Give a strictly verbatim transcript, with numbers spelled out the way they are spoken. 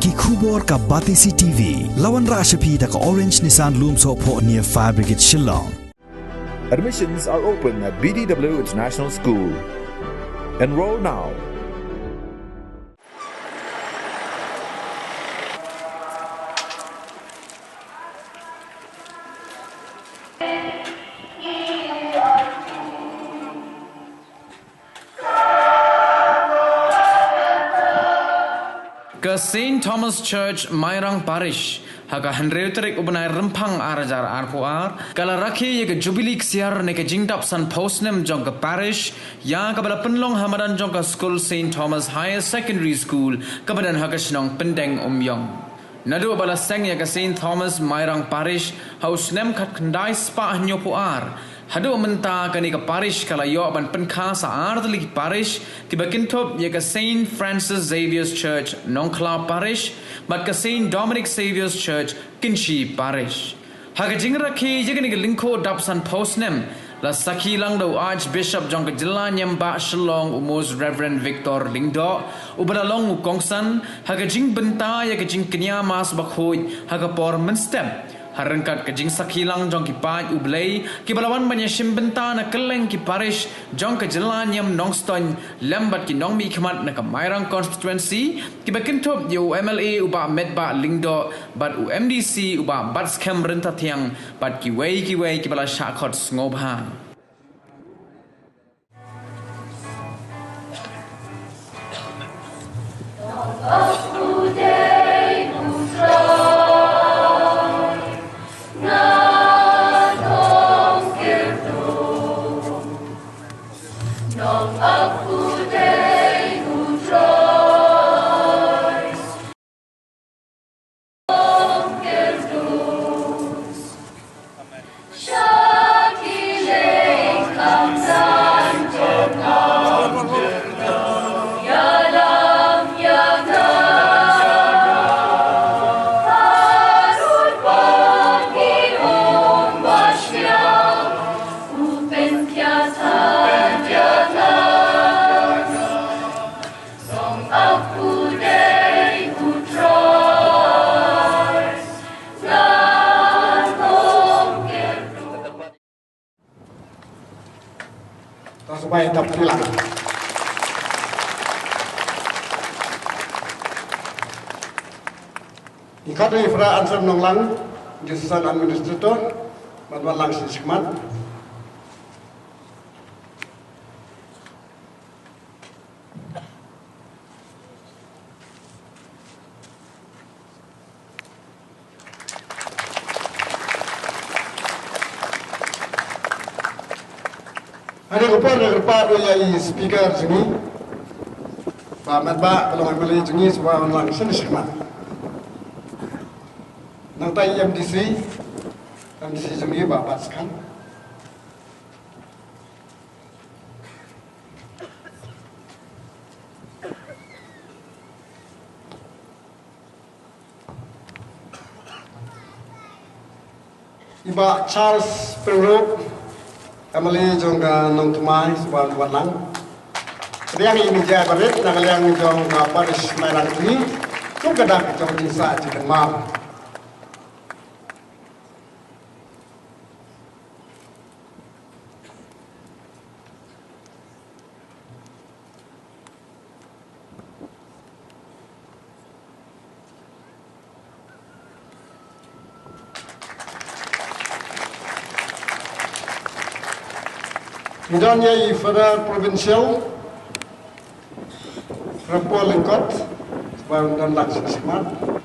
Ki khubor ka Batesi T V. La wanrah sha phi da ka Orange Nissan Lumsohphoh near Fire Brigade Shillong. Admissions are open at B D W International School. Enroll now. Ka Saint Thomas Church, Mairang Parish, ha ka hynriew tarik u bnai Rymphang ar hajar arphew ar, ka la rakhe ïa ka Jubilee Ksiar ne ka jingdap sanphew snem jong ka Parish, ïa kaba la pynlong ha madan jong ka skul Saint Thomas Higher Secondary School, kaba don ha ka shnong Pyndengumiong. Naduh ba la seng ïa ka Saint Thomas Mairang Parish ha u snem khatkhyndai spah hynñiewphew ar, haduh mynta kane ka parish ka la ïoh ban pynkha sa ar tylli ki parish, kiba kynthup ïa ka Saint Francis Xavier's Church, Nongkhlaw Parish, bad ka Saint Dominic Xavier's Church, Kynshi Parish. Ha ka jingrakhe ïa kane ka lyngkhuh dap sanphew snem, la sakhi lang da u Archbishop jong ka jylla niam bah Shillong, u Most Reverend Victor Lyngdoh, uba la long u kongsan ha ka jingbynta ïa ka jingkñia Mass Bakhuid ha ka por mynstep, ha ryngkat ka jingsakhi lang jong ki paid U Blei kiba la wan ban ïashim bynta na kylleng ki parish jong ka jylla niam Nongstoiñ, lem bad ki nongmihkhmat na ka Mairang constituency, kiba kynthup ïa u M L A u bah Metbah Lyngdoh, bad u M D C u bah Batskhem Ryntathiang, bad kiwei kiwei kiba la shah khot sngewbha. Ta sngewbha ïa dap kti lang. Ngi khot ïa i Fr Anson Nonglang, Diocesan Administrator, ban wan lang sha shakhmat. Hangne ka por nga kyrpad ruh ïa i Speaker jong ngi, Bah Metbah, ka long M L A jong ngi, sngewbha wan lang sha shakhmat. Nangta i M D C, M D C jong ngi, Bah Batskhem. I Bah Charles Pyngrope, M L A jong ka Nongthymmai, sngewbha wan lang. Pdiang i meja barit na ka liang jong ka Parish Mairang jong ngi, kum ka dak jong ka jingsah jingkynmaw. Ngi don ïa i Fr Provincial, Fr Paul Lyngkot, sngewbha wan lang sha shakhmat.